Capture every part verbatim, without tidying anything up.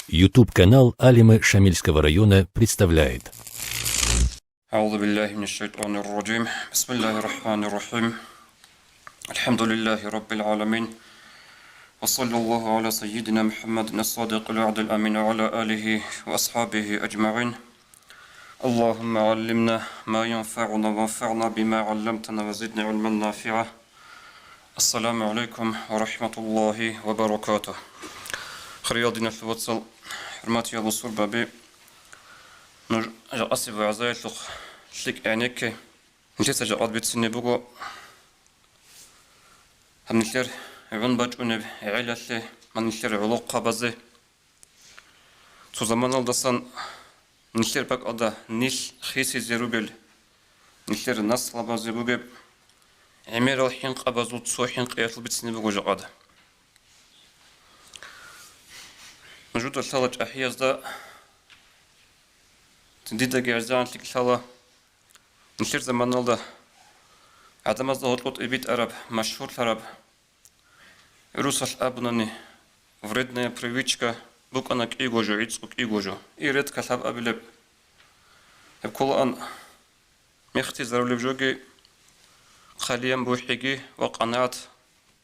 YouTube-канал Алимы Шамильского района представляет. أعوذ بالله من الشيطان الرجيم. بسم الله الرحمن الرحيم. الحمد لله رب العالمين. وصلى الله على سيدنا محمد الصادق الوعد الأمين وعلى آله وأصحابه أجمعين. اللهم علمنا ما ينفعنا وانفعنا بما علمتنا وزدنا علما نافعا. السلام عليكم ورحمة الله وبركاته. Хириял диналъул вацал, хӀурматиял бусурбаби, нуж жакъасеб вагӀзаялъухъ лъикӀ гӀенекке. Нилъеца жакъа бицине буго гьаб нилъер гӀун бачӀунеб гӀелалъе ва нилъер гӀолохъабазе. Цо заманалдасан нилъер бакӀалда нилъ хисизе ругел, нилъер наслабазе бугеб гӀемерал хӀинкъабазул цо хӀинкъиялъул бицине буго жакъада. Нужеда лъала чӀахӀиязда, дидаги гӀезегӀан лъикӀ лъала, нилъер заманалда гӀадамазда гьоркьоб тӀибитӀараб, машгьурлъараб, гӀурусалъ абунани, вредная привычка букӀана кӀиго жо, гӀицӀго кӀиго жо. И редколъаб абилеб, гьеб кколаан мехтизарулеб жоги, хъалиян бухӀиги ва къанагӀат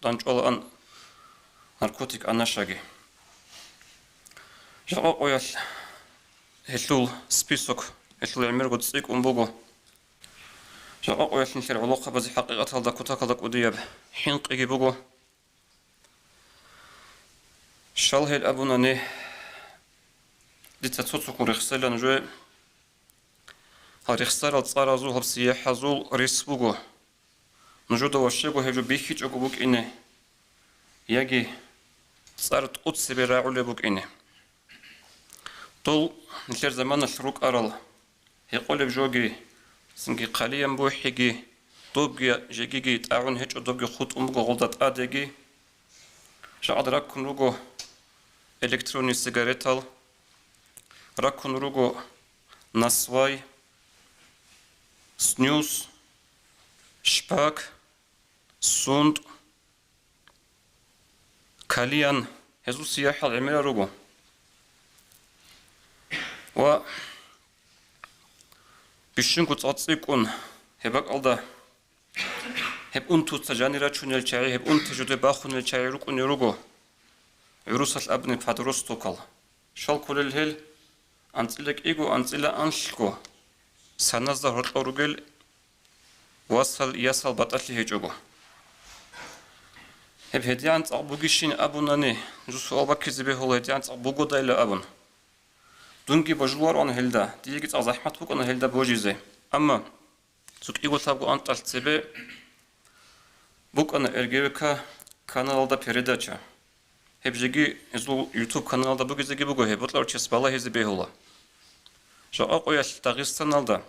данчӀвалаан наркотик анашаги. Жакъа къоялъ гьелъул список, гьелъул гӀемерго цӀикӀкӀун буго. Жакъа къоялъ нилъер гӀолохъабазе хӀакъикъаталда кутакалда кӀудияб хӀинкъиги буго. Щал гьел абунани, дица цо-цоккун рехсела нужее. Гьал рехсарал цӀаразул гьаб сияхӀазул рес буго. Нужеда ващего гьеб жо бихьичӀого букӀине, яги цӀар тӀоцебе рагӀулеб букӀине. Дол нилъер заманалъ рукӀарал гьекъолеб жоги, цинги хъалиян бухӀиги, добги жегиги тӀагӀун гьечӀо, добги хутӀун буго гъолда тӀадеги. Жакъад раккун руго электронный сигаретал, раккун руго насвай, снюс, шпак, сунтӀ, кальян, гьезул сияхӀал гӀемерал руго. Ва бищунго цӀацӀикӀкӀун гьеб бакӀалда гьеб унтуца жанир рачунел чагӀи, гьеб унти жуде бахунел чагӀи рукӀунел руго, гӀурусалъ абни подростокал. Щал кколел гьел, анцӀила кӀиго, анцӀила анлъго, саназда гьоркьор ругел васал, ясал батӀалъи гьечӀого. Гьеб гьедигӀан цӀакъ бугищин абунани, жо суал баккизе бегьула, гьедигӀан цӀакъ бугодайила абун. Дунги божулароан гьелда, диеги цӀакъ захӀмат букӀана гьелда божизе. Амма цо кӀиго-лъабго антӀалъ цебе букӀана Р Г В К каналалда передача. Гьеб жеги гьезул YouTube каналалда бугезеги буго, гьеб бокьарав чияс балагьизе бегьула. Жакъа къоялъ Дагъистаналда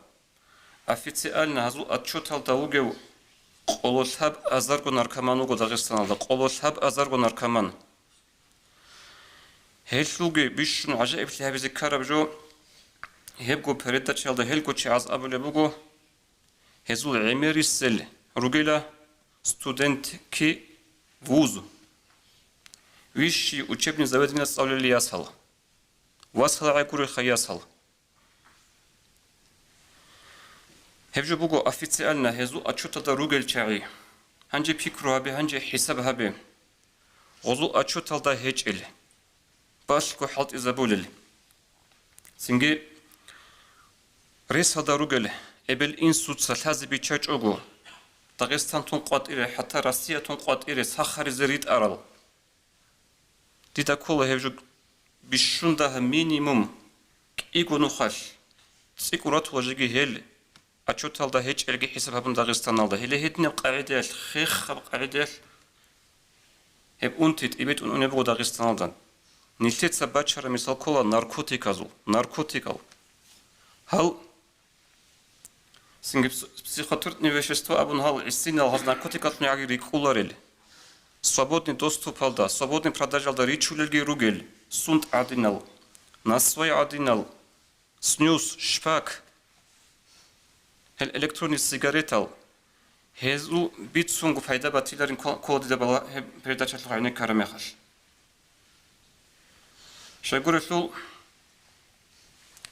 официально гьазул отчеталда вугев къололъаб азарго наркоман вуго Дагъистаналда, къололъаб азарго наркоман. Гьелъулги бищун гӀажаиблъи гьабизе ккараб жо, гьебго передачаялда гьелго чагӀаз абулеб буго, гьезул гӀемерисел ругела студентки вуз, высший учебный заведение цӀалулел ясал, васал гӀегуреха ясал. Гьеб жо буго официально гьезул отчеталда ругел чагӀи. Гьанже пикру гьабе, гьанже хӀисаб гьабе. Гъозул отчеталда гьечӀел, балъго хӀалтӀизабулел. Цинги ресалда ругел эбел-инсуца лъазе биччачӀого, Дагъистантун къватӀире, хӀатта Россиятун къватӀире сахаризе ритӀарал. Дида ккола гьеб жо бищун дагьа минимум кӀиго нухалъ цӀикӀкӀун ратула жеги гьел отчеталда гьечӀелги хӀисаб гьабун Дагъистаналда. Гьеле гьединаб къагӀидаялъ, хехаб къагӀидаялъ гьеб унти тӀибитӀун унеб буго Дагъистаналда. Нилъеца бачараб мисал ккола наркотиказул, наркотикал. Гьал Цинги пс-, психотропные вещества абун гьал гӀисинал гьаз наркотикалъун яги рикӀкӀуларел. Свободный доступалда, свободный продажалда ричулелги ругел, сунт гӀадинал, насвай гӀадинал, снюс, шпак, гьел электронный сигаретал, гьезул бицунго пайда батиларин ккола дида бала гьеб передачалъухъ гӀенеккараб мехалъ. Щайгурелъул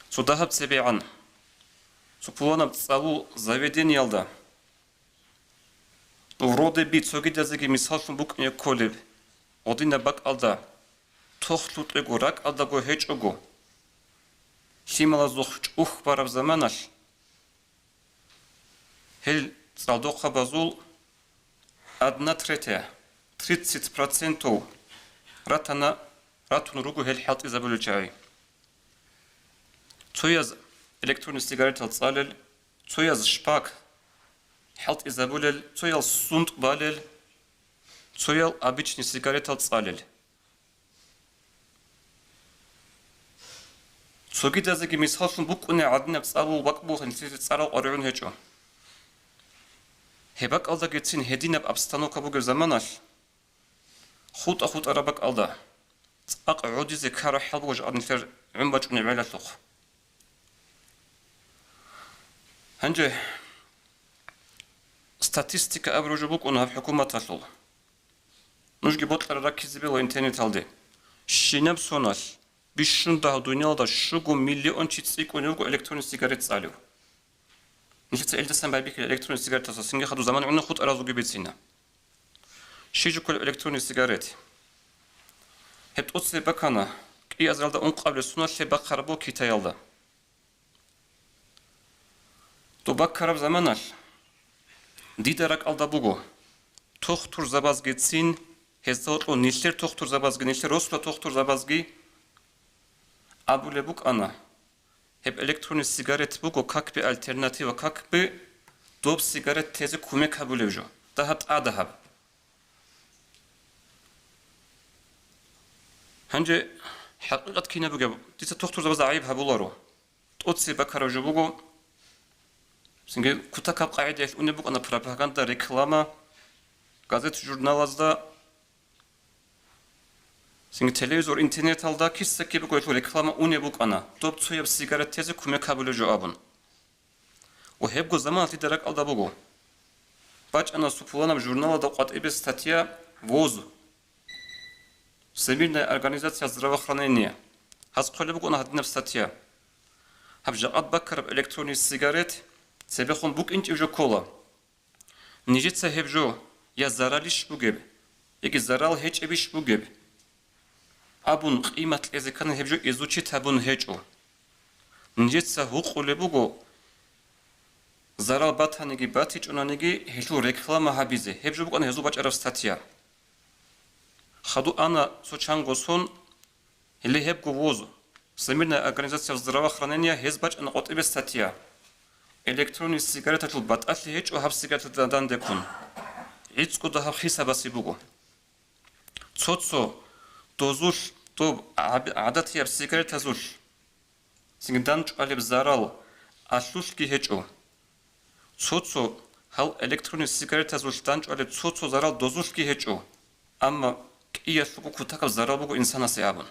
цо дагьаб цебегӀан, цо пуланаб цӀалул заведениялда, вроде би цогидазеги мисаллъун букӀине кколеб, гъодинаб бакӀалда, тохлъукьего, ракӀалдаго гьечӀого, лъималазухъ чӀухь бараб заманалъ, гьел цӀалдохъабазул одна третья, тридцать процентов ратана, ратун руго гьел хӀалтӀизабулел чагӀи. Цояз электронный сигаретал цӀалел, цояз шпак хӀалтӀизабулел, цоял сунтӀ балел, цоял обычный сигаретал цӀалел. Цогидазеги мисаллъун букӀуне гӀадинаб цӀалул бакӀ буго, нилъеца цӀарал къваригӀун гьечӀо. Гьеб бакӀалдагицин гьединаб обстановка бугеб заманалъ, хутӀа-хутӀараб бакӀалда, цӀакъ гӀодизе ккараб хӀал буго жакъа нилъер гӀун бачӀунеб гӀелалъухъ. Гьанже статистика абураб жо букӀуна гьаб хӀукуматалъул. Нужги бокьараб раккизе бегьула интернеталде. Щинаб соналъ бищун дагьаб дуниялда щуго миллион чи цӀикӀкӀунев вуго электронный сигарет цӀалев. Нилъеца илдасан байбихьила электронный сигареталъул, цинги хадуб заман гӀунан хутӀаразулги бицина. Щиб жо кколеб электронный сигарет? Гьеб тӀоцебе бакана, кӀиазаралда ункъабилеб соналъ гьеб бахъараб буго Китаялда. Доб баккараб заманалъ дида ракӀалда буго, тухтурзабазгицин, гьезда гьоркьоб нилъер тухтурзабазги, нилъер росула тухтурзабазги абулеб букӀана, гьеб электронный сигарет буго как бы альтернатива, как бы доб сигарет тезе кумек гьабулеб жо, дагьаб тӀадагьаб. Гьанже хӀакъикъат кинаб бугеб, дица тухтурзабазда гӀайиб гьабуларо. ТӀоцебе бакараб жо буго, цинги кутакаб къагӀидаялъ унеб букӀана пропаганда, реклама, газет-журналазда, цинги телевизор, интернеталда киса-кибего гьелъул реклама унеб букӀана, доб цояб сигарет тезе кумек гьабулеб жо абун. Ва гьебго заманалъ дида ракӀалда буго. БачӀана цо пуланаб журналалда къватӀибе статья ВОЗ, Всемирная организация здравоохранения. Гьаз хъвелеб букӀана гьадинаб статья: «Гьаб жакъа баккараб электронный сигарет цебехун букӀинчӀеб жо ккола. Нижеца гьеб жо я заралищ бугеб, яги зарал гьечӀебищ бугеб?» абун, къимат кьезе ккани гьеб жо изучить гьабун гьечӀо. Нижеца гьукъулеб буго, зарал батаниги батичӀонаниги, гьелъул реклама гьабизе. Гьеб жо букӀана гьезул бачӀараб статья. Хадуб ана цо чанго сон, гьеле гьебго ВОЗ, Всемирная организация здравоохранения, гьез бачӀана къватӀибе статья: «Электронный сигареталъул батӀалъи гьечӀо гьаб сигареталда дандеккун. ГӀицӀго дагьаб хисабасе буго». Цо-цо дозулъ, доб гӀаб-, гӀадатияб сигаретазулъ цинги данчӀвалеб зарал алъулъги гьечӀо. Цо-цо гьал электронный сигаретазулъ данчӀвалеб цо-цо зарал дозулъги гьечӀо, амма кӀиялъулго кутакаб зарал буго инсанасе абун.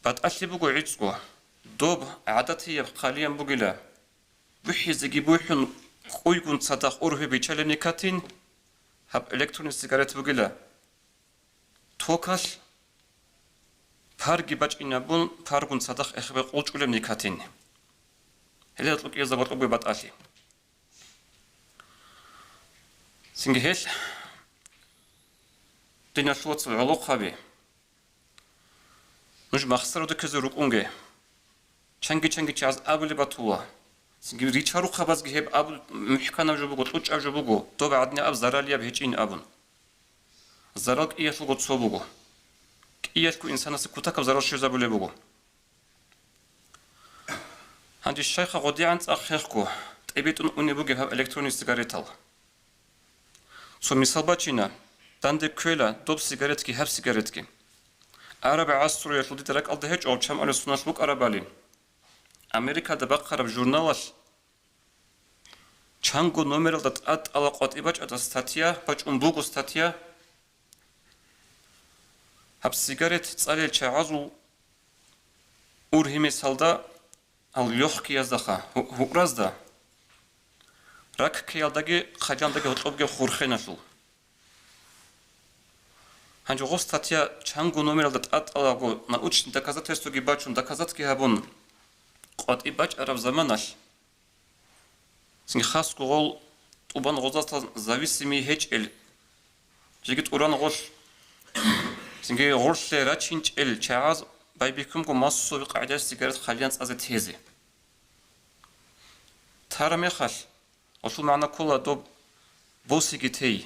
БатӀалъи буго гӀицӀго, доб гӀадатияб хъалиян бугила, бухӀизеги бухӀун, кӀуйгун цадахъ ургьиб биччалеб никотин, гьаб электронный сигарет бугила, токалъ парги бачӀинабун, паргун цадахъ эхбе къулчӀулеб никотин. Гьеле гьоркьоб кӀиязда гьоркьоб буго батӀалъи. Цинги гьел, диналъул вацал, гӀолохъаби, нуж махсароде ккезе рукӀунге. Чанги-чанги чияз абулеб батула. Цинги ричарухъабазги гьеб абу-, мухӀканаб жо буго, кьучӀаб жо буго, доб гӀадинаб заралияб гьечӀин абун. Зарал кӀиялъулго цо буго. КӀиялъго инсанасе кутакаб зарал щвезабулеб буго. Гьанже щайха гъодигӀан цӀакъ хехго, тӀибитӀун унеб бугеб гьаб электронный сигаретал. Цо мисал бачина, данде кквела доб сигаретги гьаб сигаретги. Араб гӀасруялъул дида ракӀалда гьечӀо гьаб чамалеб соналъ букӀарабали. Америкада бахъараб журналалъ чанго номералда тӀад-тӀала къватӀи бачӀараб статья, бачӀун буго статья, гьаб сигарет цӀалел чагӀазул ургьимесалда, гьал лёгкияздаха, гьу-, гьукъразда, рак ккеялдаги хъалиялдаги гьоркьобги хурхеналъул. Гьанже гъо статья чанго номералда тӀатӀалаго научный доказательствоги бачун, доказатги гьабун, къватӀиб бачӀараб заманалъ, цинги хасго гъол тӀубан гъозалъа зависимый гьечӀел, жеги тӀуран гъолъ, цинги гъорлъе рачинчӀел чагӀаз байбихьунго массовый къагӀидаялъ сигарет хъалиян цӀазе тезе. Тара мехалъ, гъолъул магӀна ккола доб босиги тей,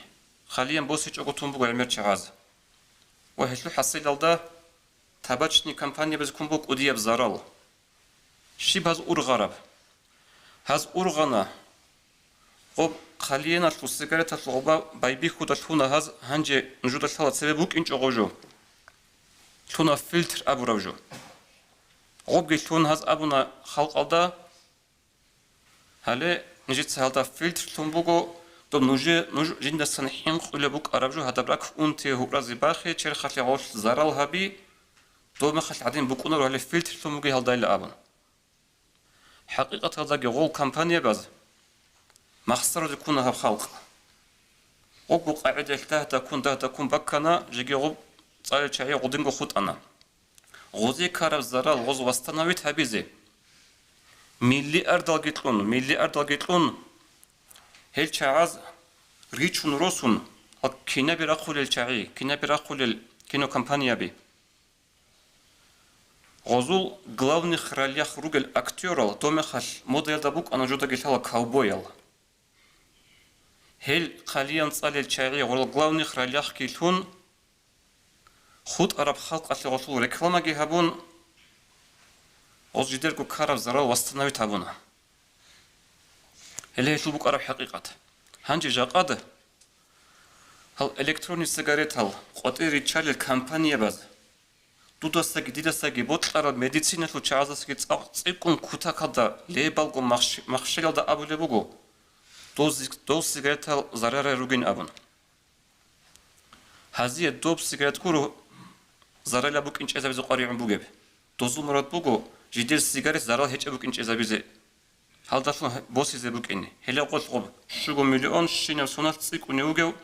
хъалиян босичӀого тун буго гӀемер чагӀаз. Ва гьелъул хӀасилалда табачный компаниябазе ккун буго кӀудияб зарал. Щиб гьаз ургъараб? Гьаз ургъана, гъоб хъалияналъул сигареталъул гъоба байбихьуда лъуна гьаз, гьанже нужуда лъала цебе букӀинчӀо гъо жо. Лъуна фильтр абураб жо. Гъобги лъун гьаз абуна халкъалда, гьале нижеца гьалда фильтр лъун буго, доб нужее, нуж жиндасан хӀинкъулеб букӀараб жо гьадаб рак унти гьуразе бахе, черхалъе гъолъ зарал гьаби, доб мехалъ гӀадин букӀунаро гьале фильтр лъун бугей гьалдайилан абун. ХӀакъикъаталдаги гъол компаниябаз махсаразе ккуна гьаб халкъ. Гъобго къагӀидаялъ дагь-дагьккун, дагь-дагьккун баккана, жеги гъоб цӀалел чагӀи гъудинго хутӀана. Гъозе ккараб зарал гъоз восстановить гьабизе, миллиардалги кьун, миллиардалги кьун, гьел чагӀаз ричун росун, гьал кинаби рахъулел чагӀи, кинаби рахъулел кинокомпанияби. Гъозул главных ролях ругел актёрал доб мехалъ модаялда букӀана жодагилъала ковбоял. Гьел хъалиян цӀалел чагӀи гъорал главных ролях килъун, хутӀараб халкъалъе гъолъул рекламаги гьабун, гъоз жидерго ккараб зарал восстановить гьабуна. Гьеле гьелъул букӀараб хӀакъикъат. Гьанже жакъада гьал электронный сигаретал къватӀир риччалел компаниябаз дудасаги дидасаги бокьарал медициналъул чагӀаздасаги цӀакъ цӀикӀкӀун кутакалда лебалго махщ-, махщелалда абулеб буго, дол зи-, дол сигаретал зарарай ругин абун. Гьазие доб сигарет гуро заралаб букӀин чӀезабизе къваригӀун бугеб. Дозул мурад буго жидер сигарет зарал гьечӀеб букӀин чӀезабизе. Гьалдалъун босизе букӀине. Гьеле гъолъ гъоб щуго миллион щинаб соналъ цӀикӀкӀунев вугев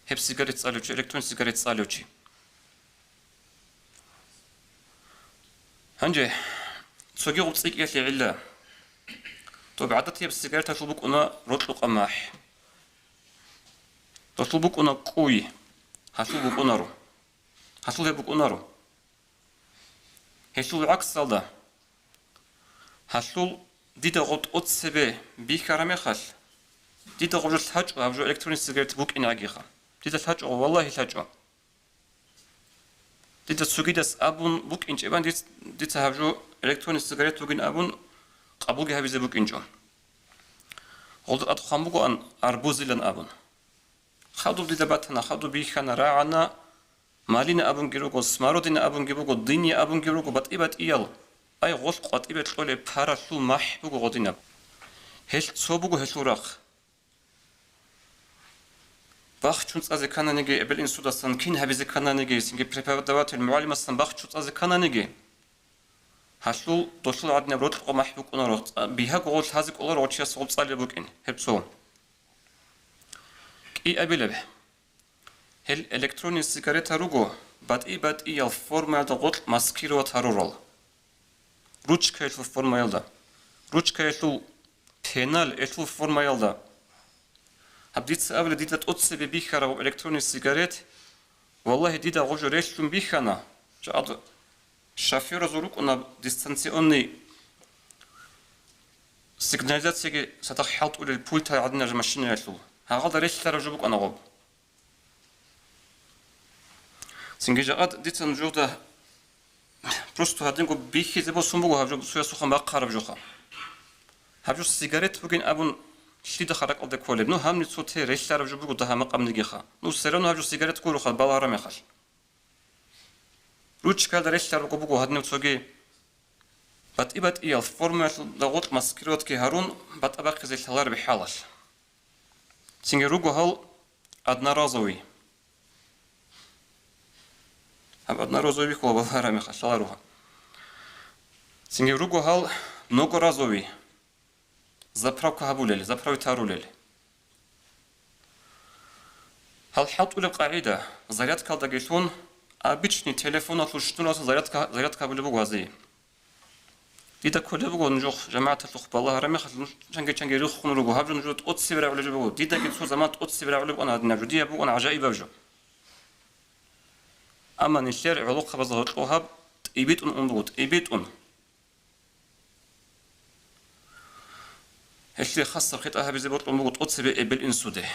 гьеб сигарет цӀалев чи, электрон сигарет цӀалев чи. Гьанже цоги гъоб цӀикӀкӀиялъе гӀилла. Доб гӀадатияб сигареталъул букӀуна рокьукъа махӀ. Долъул букӀуна кӀуй. Гьалъул букӀунаро. Гьалъул гьеб букӀунаро. Гьелъул гӀаксалда, гьалъул дида гъоб тӀоцебе бихьараб мехалъ, дида гъоб жо лъачӀо, гьаб жо электронный сигарет букӀине агиха. Дида лъачӀо, валлагьи, лъачӀо. Дида цогидас абун букӀинчӀебан диц-, дица гьаб жо электронный сигарет бугин абун къабулги гьабизе букӀинчӀо. Гъолда тӀад хъван бугоан арбузилан абун. Хадуб дида батана, хадуб бихьана, рагӀана, малина абунги руго, смородина абунги буго, дыни абунги руго, батӀи-батӀиял. Ай, гъолъ къватӀибе кьолеб паралъул махӀ буго гъодинаб. Гьелъ цо буго гьелъул рахъ. Бахчун цӀазе ккананиги, эбел-инсудасан кин гьабизе ккананиги, цинги преподаватель, мугӀалимасан бахчун цӀазе ккананиги, гьалъул долъул гӀадинаб рокьукъа махӀ букӀунаро, цӀа-, бигьаго гъолъ гьазе кӀоларо гъочияс гъоб цӀалеб букӀин, гьеб цо. КӀиабилеб. Гьел электронный сигарета руго, батӀи-батӀиял формаялда гъоркь маскировать гьарурал. Ручкаялъул формаялда. Ручкаялъул пеналь элъул формаялда. Гьаб дица абулеб, дида тӀоцебе бихьараб электронный сигарет, валлагьи, дида гъожо релълъун бихьана, жагӀад шофёразул рукӀуна дистанционный сигнализацияги цадахъ хӀалтӀулел пульт гьадинаб машинаялъул. Гьагъалда релълъараб жо букӀана гъоб. Цинги жакъад дица нужеда просто гьадинго бихьизе босун буго гьаб жо цоясухъан бахъараб жоха. Гьаб жо сигарет бугин абун лъида харакъалде кколеб? Ну, гьабни цо те релълъараб жо буго дагьа-макъабнигиха. Ну, все равно гьаб жо сигарет гуроха балагьараб мехалъ. Ручкаялда релълъарабго буго гьадинаб цоги. БатӀи-батӀиял формаялда гъоркь маскироватьги гьарун, батӀа бахъизе лъалареб хӀалалъ. Цинги руго гьал одноразовый. Гьаб одноразовый бихьула балагьараб мехалъ лъаларо гьаб. Цинги руго гьал многоразовый. Заправка гьабулел, заправить гьарулел. Гьал хӀалтӀулеб къагӀида, зарядкалдаги лъун, обычный телефоналъул щунуялдаса зарядка, зарядка гьабулеб буго гьазие. Дида кколеб буго нужехъ жамагӀаталъухъ балагьараб мехалъ, нуж чанги-чанги риххун руго, гьаб жо нужеда тӀоцебе рагӀулеб жо буго. Дидаги цо заман тӀоцебе рагӀулеб букӀана гьадинаб жо, дие букӀана гӀажаибаб жо. Амма нилъер гӀолохъабазда гьоркьоб гьаб тӀибитӀун ун буго, тӀибитӀун. Гьелъие хасаб хитӀа гьабизе бокьун буго тӀоцебе эбел-инсуде.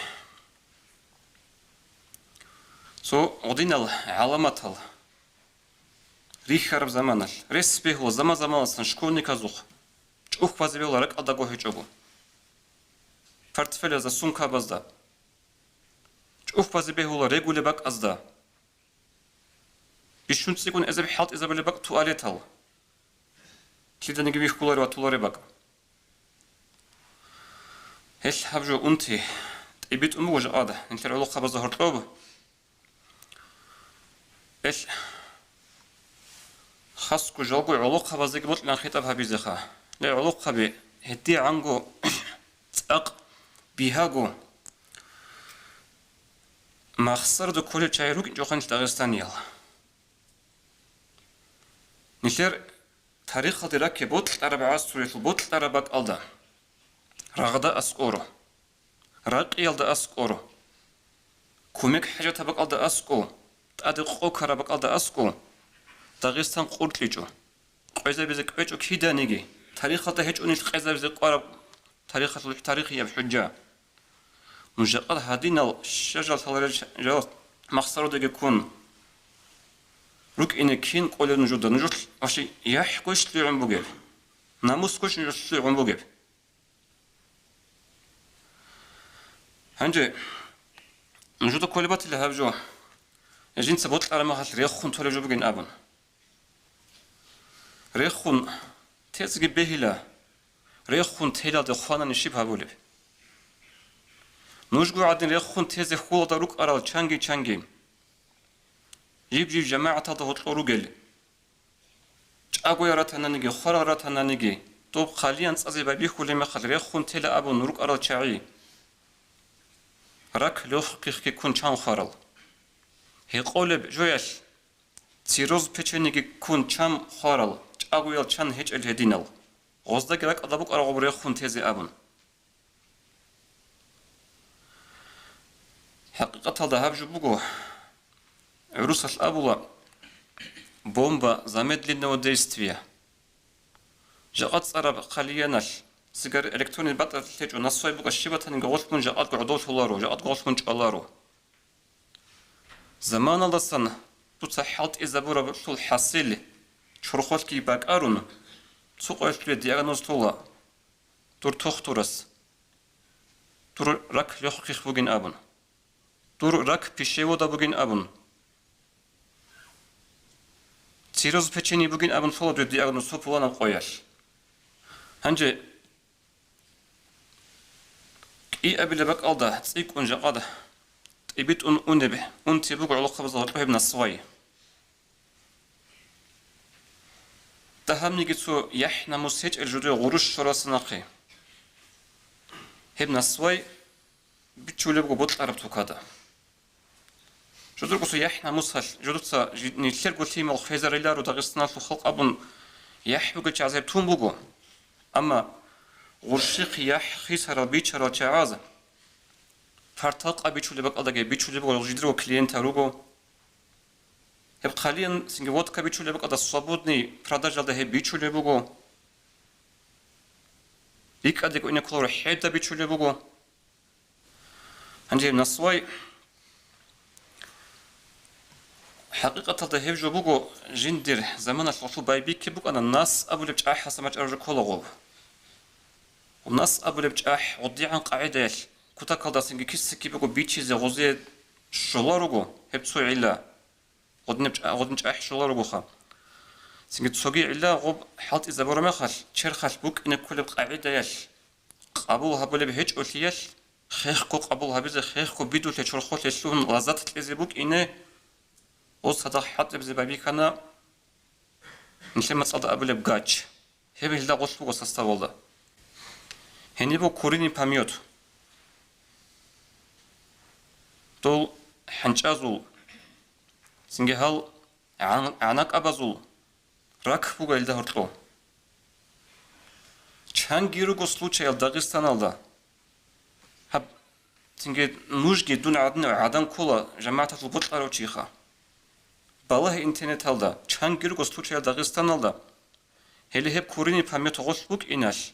Цо гьединал гӀаламатал рихьараб заманалъ, рес бегьула заман-заманалдасан школьниказухъ чӀухь базе бегьула ракӀалдаго гьечӀого. Портфелазда, сумкабазда. ЧӀухь базе бегьула регулеб бакӀазда. Бищун цӀикӀкӀун эзеб хӀалтӀизабулеб бакӀ туалетал. Лъиданиги вихьулареб ва толареб бакӀ. Гьелъ гьаб жо унти тӀибитӀун буго жакъа нилъер гӀолохъабазда гьоркьоб. Гьелъ хасго жалго гӀолохъабаздаги бокьилан хитӀаб гьабизеха. Ле гӀолохъаби, гьедигӀанго цӀакъ бигьаго махсарда кколел чагӀи рукӀинчӀоха нилъ дагъистаниял. Нилъер тарихалде ракке бокьараб гӀасруялъул бокьараб бакӀалда, рагъда аскӀоро, ракъиялда аскӀоро, кумек хӀажатаб бакӀалда аскӀо, тӀаде къо ккараб бакӀалда аскӀо, Дагъистан къуркьичӀо, къвезабизе кӀвечӀо киданиги, тарихалда гьечӀо нилъ къезабизе къвараб тарихалъул тарихияб хӀужа. Нуж жакъа гьадинал щажал лъаларел жал махсародаги ккун рукӀине кин кӀолеб нужеда? Нужулъ вообще яхӀгойищ лъугӀун бугеб? Намусгойищ нужулъ лъугӀун бугеб? Гьанже нужеда кколеб батила гьаб жо, жинца бокьараб мехалъ рехун толеб жо бугин абун. Рехун тезеги бегьила, рехун телалде хванани щиб гьабулеб? Нужго гӀадин рехун тезе хьулалда рукӀарал чанги-чанги, жиб-жиб жамагӀаталда гьоркьор ругел, чӀагоял ратананиги, хварал ратананиги, доб хъалиян цӀазе байбихьулеб мехалъ рехун тела абун рукӀарал чагӀи, рак лъухъихъги ккун чан хварал. Гьекъолеб жоялъ, цирроз печениги ккун чан хварал, чӀагоял чан гьечӀел гьединал. Гъоздаги ракӀалда букӀараб гъоб рехун тезе абун. ХӀакъикъаталда гьаб жо буго, гӀурусалъ абула, бомба замедленного действия. Жакъа цӀараб хъалияналъ, сигар электронный батаралъ гьечӀо, насвай букӀа щиб батаниги гъолъ мун жакъадго гӀодовлъуларо, жакъадго гъолъ мун чӀваларо. Заманалдасан дуца хӀалтӀизабурабулъул хӀасил чорхолъги бакӀарун, цо къоялъ дуе диагноз лъола дур тухтурас, дур рак лъухъихъ бугин абун, дур рак пищевода бугин абун, цирроз печени бугин абун лъола дуе диагноз цо пуланаб къоялъ. Гьанже кӀиабилеб бакӀалда цӀикӀкӀун жакъа тӀибитӀун унеб, унти буго гӀолохъабазда гьоркьоб гьеб насвай. Дагьабниги цо яхӀ-намус гьечӀел жо дуе гъурущ щваралдаса нахъе. Гьеб насвай бичулеб буго бокьараб тукада. Жодорго цо яхӀ-намусалъ жодоца жи-, нилъерго лъимал хвезариларо Дагъистаналъул халкъ абун, яхӀ бугел чагӀаз гьеб тун буго. Амма гъурщихъ яхӀ хисарал, бичарал чагӀаз партал къаб бичулеб бакӀалдаги бичулеб буго, жидерго клиентал руго. Гьеб хъалиян цинги водка бичулеб бакӀалда, свободный продажалда гьеб бичулеб буго. РикӀкӀадего ине кколаро хӀеда бичулеб буго. Гьанже насвай, хӀакъикъаталда гьеб жо буго, жиндир заманалъ гъолъул байбихьи букӀана, нас абулеб чӀахӀасда бачӀараб жо ккола гъоб. Нас абулеб чӀахӀ гъодигӀан къагӀидаялъ кутакалдасанги киса-кибего бичизе гъозие щола руго, гьеб цо гӀилла. Гъодинаб чӀа-, гъодин чӀахӀ щола ругоха. Цинги цоги гӀилла гъоб хӀалтӀизабураб мехалъ, черхалъ букӀине кколеб къагӀидаялъ къабул гьабулеб гьечӀолъиялъ, хехго къабул гьабизе, хехго бидулъе чорхолъе лъугьун лаззат кьезе букӀине, гъоз цадахъ хӀалтӀизабизе байбихьана нилъер мацӀалда абулеб гач. Гьеб гьелда гъолъ буго составалда. Гьениб буго курение помет. Дол хӀанчӀазул, цинги гьал гӀан-, гӀанакӀабазул ракь буго гьелда гьоркьоб. Чанги руго случаял Дагъистаналда. Гьаб, цинги нужги дун гӀадин гӀадан ккола жамагӀаталъул бокьарав чиха. Балагье интернеталда, чанги руго случаял Дагъистаналда. Гьеле гьеб курине памет гъолъ букӀиналъ,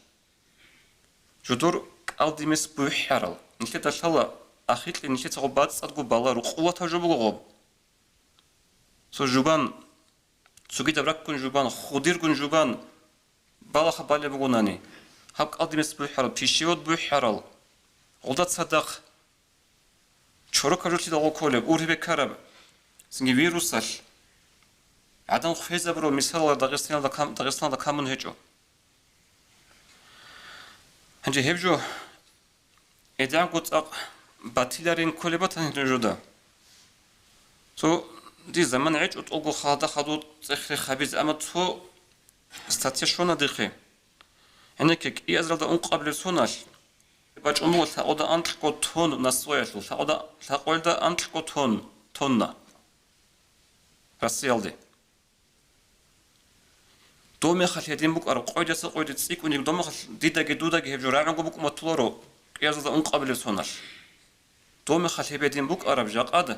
жодор кӀалдимес бухӀарал, нилъеда лъала ахикье нилъецаго бацӀцӀадго бала рукъулатав жо буго гъоб. Цо жубан, цогидаб раккун жубан, худиргун жубан, балаха балеб бугонани, гьаб кӀалдимес бухӀарал, пищевод бухӀарал, гъолда цадахъ чорокаб жо лъидалго кколеб, ургьибе ккараб, цинги вирусалъ, гӀадан хвезабурал мисалал Дагъистаналда кам-, Дагъистаналда камун гьечӀо. Гьанже гьеб жо гӀедегӀанго цӀакъ батиларин кколеб батани нужеда. Цо дир заман гӀечӀо тӀолго халда хадуб цӀех-рех гьабизе, амма цо статья щвана дихъе. Гьенекке, кӀиазаралда ункъабилеб соналъ бачӀун буго лъакъода анкьго тонн насваялъул, лъакъода, лъакъоялда анкьго тонн, тонна Россиялде. Дов мехалъ гьедин букӀараб, къойдаса къойде цӀикӀкӀунеб, дов мехалъ дидаги дудаги гьеб жо рагӀунго букӀун батуларо кӀиазда ункъабилеб соналъ. Дов мехалъ гьеб гьедин букӀараб жакъад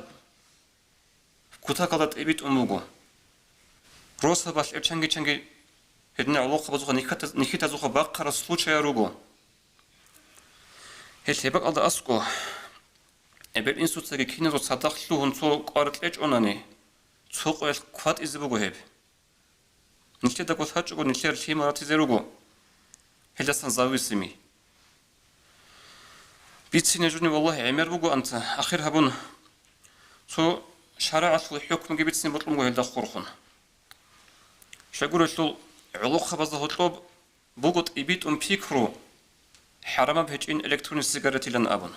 кутакалда тӀибитӀун буго. Росабалъ гьеб чанги-чанги гьединал гӀолохъабазухъа нихьата-, нихьитазухъа бахъараб случаял руго. Гьел гьеб бакӀалда аскӀо, эбел-инсуцаги киназго цадахъ лъугьун цо кӀвар кьечӀонани, цо къоялъ кватӀизе буго гьеб. Нилъедаго лъачӀого нилъер лъимал ратизе руго, гьелдасан зависимый. Бицине жуни, валлагь, гӀемер бугоанца, ахир гьабун, цо шарагӀалъул хӀукмуги бицине бокьун буго гьелда хурхун. Щайгурелъул гӀолохъабазда гьоркьоб буго тӀибитӀун пикру, хӀарамаб гьечӀин электронный сигаретилан абун.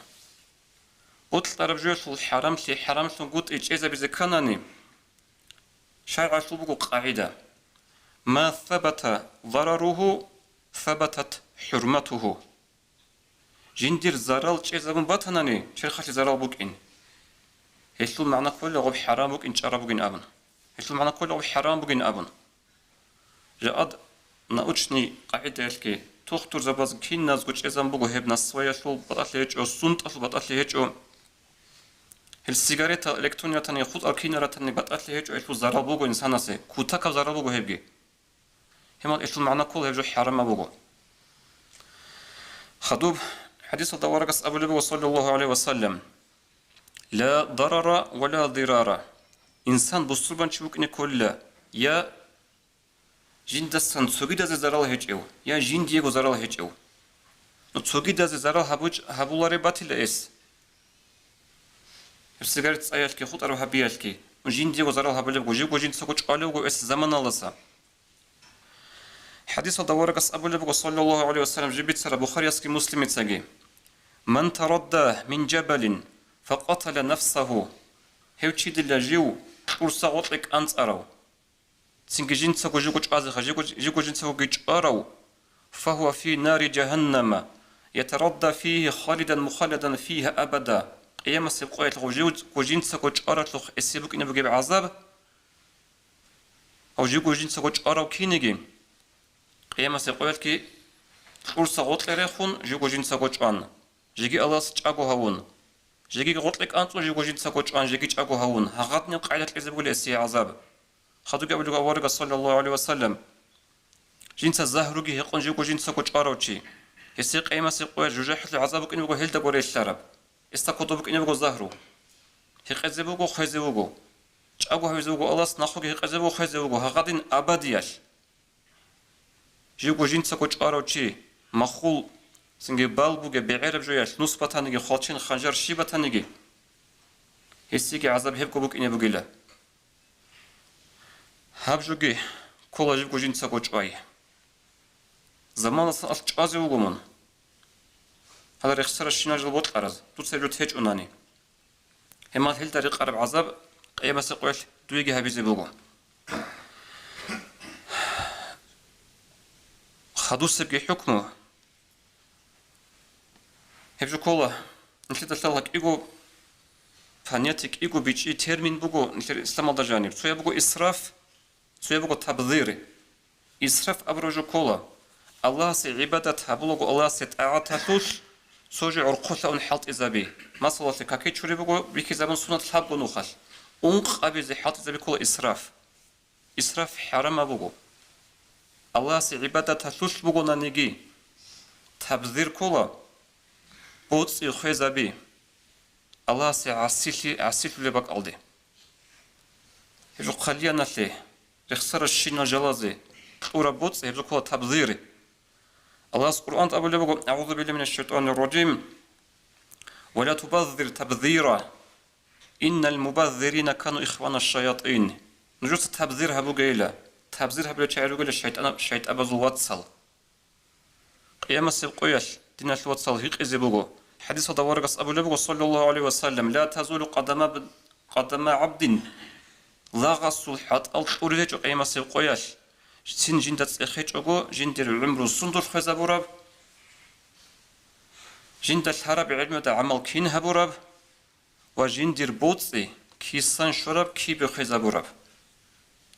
Бокьараб жоялъул хӀарамлъи хӀарамлъунгутӀи чӀезабизе кканани, шаргӀалъул буго къагӀида: «Ма сабата зараруху, сабатат хӀурматуху». Жиндир зарал чӀезабун батанани, черхалъе зарал букӀин. Гьелъул магӀна ккола гъоб хӀарам букӀин, чӀараб бугин абун. Гьелъул магӀна ккола гъоб хӀарам бугин абун. Жакъад научный къагӀидаялъги тухтурзабаз киназго чӀезабун буго гьеб насваялъул батӀалъи гьечӀо, сунтӀалъул батӀалъи гьечӀо. Гьел сигарета, электронный ратани, хутӀал кинал ратани батӀалъи гьечӀо, гьелъул зарал буго инсанасе, кутакаб зарал буго гьебги. Гьебмехалъ гьелъул магӀна ккола гьеб жо хӀарамаб буго. Хадуб хӀадисалда аварагас абулеб буго, саллаллагьу гӀалайгьи ва саллам: «Ла дарара ва ла дирара». Инсан бусурбанчи вукӀине кколила, я жиндасан цогидазе зарал гьечӀев, я жиндиего зарал гьечӀев. Ну, цогидазе зарал гьабуч-, гьабулареб батила эс. Гьеб сигарет цӀаялъги, хутӀараб гьабиялъги, ну, жиндиего зарал гьабулеб буго, живго жинцаго чӀвалев вуго эс заманалдаса. ХӀадисалда аварагас абулеб буго, саллаллагьу гӀалайгьи ва саллам, жиб бицараб Бухариясги Муслимицаги: «Ман тарадда мин жабалин факъатала нафсагьу». Гьев чи дила жив кьурса гъоркье кӀанцӀарав, цинги жинцаго живго чӀвазеха, живго, живго жинцагоги чӀварав, «фагьува фи нари жагьаннама, ятарадда фигьи халидан мухалладан фигьа абада». Къиямасеб къоялъ гъов живго жинцаго чӀваравлъухъ эсе букӀине бугеб гӀазаб, гьав живго жинцаго чӀварав кинеги, къиямасеб къоялъги кьурса гъоркье рехун, живго жинцаго чӀван, жеги Аллагьас чӀаго гьавун, жеги гъоркье кӀанцӀун, живго жинцаго чӀван, жеги чӀаго гьавун, гьагъадинаб къайда кьезе бугила гьесие гӀазаб. Хадубги абулеб аварагас, саллаллагьу гӀалайгьи ва саллам: «Жинца загьруги гьекъон живго жинцаго чӀварав чи, гьесие къиямасеб къоялъ жужахӀалъул гӀазаб букӀине буго гьелдаго релълъараб. Гьесда кодоб букӀине буго загьру. Гьекъезе буго, хвезе вуго. ЧӀаго гьавизе вуго Аллагьас, нахъеги гьекъезе буго, хвезе вуго, гьагъадин абадиялъ». Живго жинцаго чӀварав чи, махул, цинги бал бугеб бегӀераб жоялъ нус батаниги, хвалчен, ханжар щиб батаниги, гьесиеги гӀазаб гьебго букӀине бугила. Гьаб жоги ккола живго жинцаго чӀвай. Заманасан алъ чӀвазе вуго мун. Гьала рехсаращинал жал бокьараз, дуца гьеб жо течӀунани. Гьебмехалъ гьелда рекъараб гӀазаб къиямасеб къоялъ дуеги гьабизе буго. Хадусебги хӀукму. Гьеб жо ккола, нилъеда лъала кӀиго понятие кӀиго бичӀчӀи термин буго нилъер исламалда жаниб. Цояб буго исраф, цояб буго табзир. Исраф абураб жо ккола, Аллагьасе гӀибадат гьабулаго, Аллагьасе тӀагӀаталъулъ цо жо гӀорхъулъа ун хӀалтӀизаби. Масалалъе, каки чури буго, бихьизабун сунат лъабго нухалъ. Ункъ абизе хӀалтӀизаби ккола исраф. Исраф хӀарамаб буго. Аллагьасе гӀибадаталъулъ бугонаниги, табзир ккола, боцӀи хвезаби, Аллагьасе гӀасилъи-, гӀасилъулеб бакӀалде. Гьеб жо хъалияналъе, рехсаращинал жалазе кьураб боцӀи, гьеб жо ккола табзир. Аллагьас Къуръанда абулеб буго: «АгӀузу биллагьи минаш шайтӀанир ражим. Ва ла тубаззир табзира. Иннал мубаззирина кану ихванаш шаятӀин». Нужеца табзир гьабугейила, табзир гьабулел чагӀи ругела шайтӀана-, шайтӀабазул вацал. Къиямасеб къоялъ, диналъ вацал, гьикъизе буго. ХӀадисалда аварагас абулеб буго, саллаллагьу гӀалайгьи ва саллам: «Ла тазулу къадама б-, къадама гӀабдин». Лагъасул хӀатӀал кьуризечӀо къиямасеб къоялъ, цин жинда цӀехечӀого, жиндир гӀумру сундулъ хвезабураб, жинда лъараб гӀелмуда гӀамал кин гьабураб, ва жиндир боцӀи кисан щвараб кибе хвезабураб.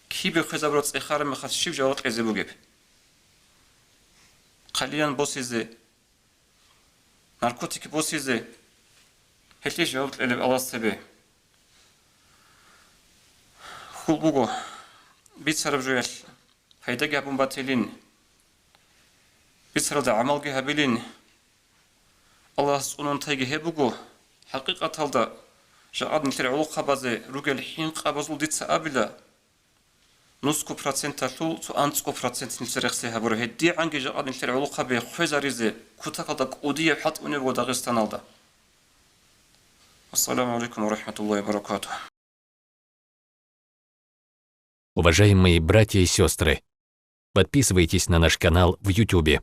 Кибе хвезабураб цӀехараб мехалъ щиб жаваб кьезе бугеб? Хъалиян босизе, наркотик босизе, гьелъие жаваб кьелеб Аллагьас цебе. Хьул буго, бицараб жоялъ пайдаги гьабун батилин, бицаралда гӀамалги гьабилин. Аллагьас цӀунун тайги гьеб буго, хӀакъикъаталда, жакъа нилъер гӀолохъабазе ругел хӀинкъабазул дица абила, нусго проценталъул цо анцӀго процент нилъер рехсей гьабураб, гьедигӀанги жакъа нилъер гӀолохъаби хвезаризе кутакалда кӀудияб хӀалтӀунеб буго Дагъистаналда. Ассаламу гӀалайкум ва рахӀматуллагьи ва баракатугь. Уважаемые братья и сестры, подписывайтесь на наш канал в Ютубе.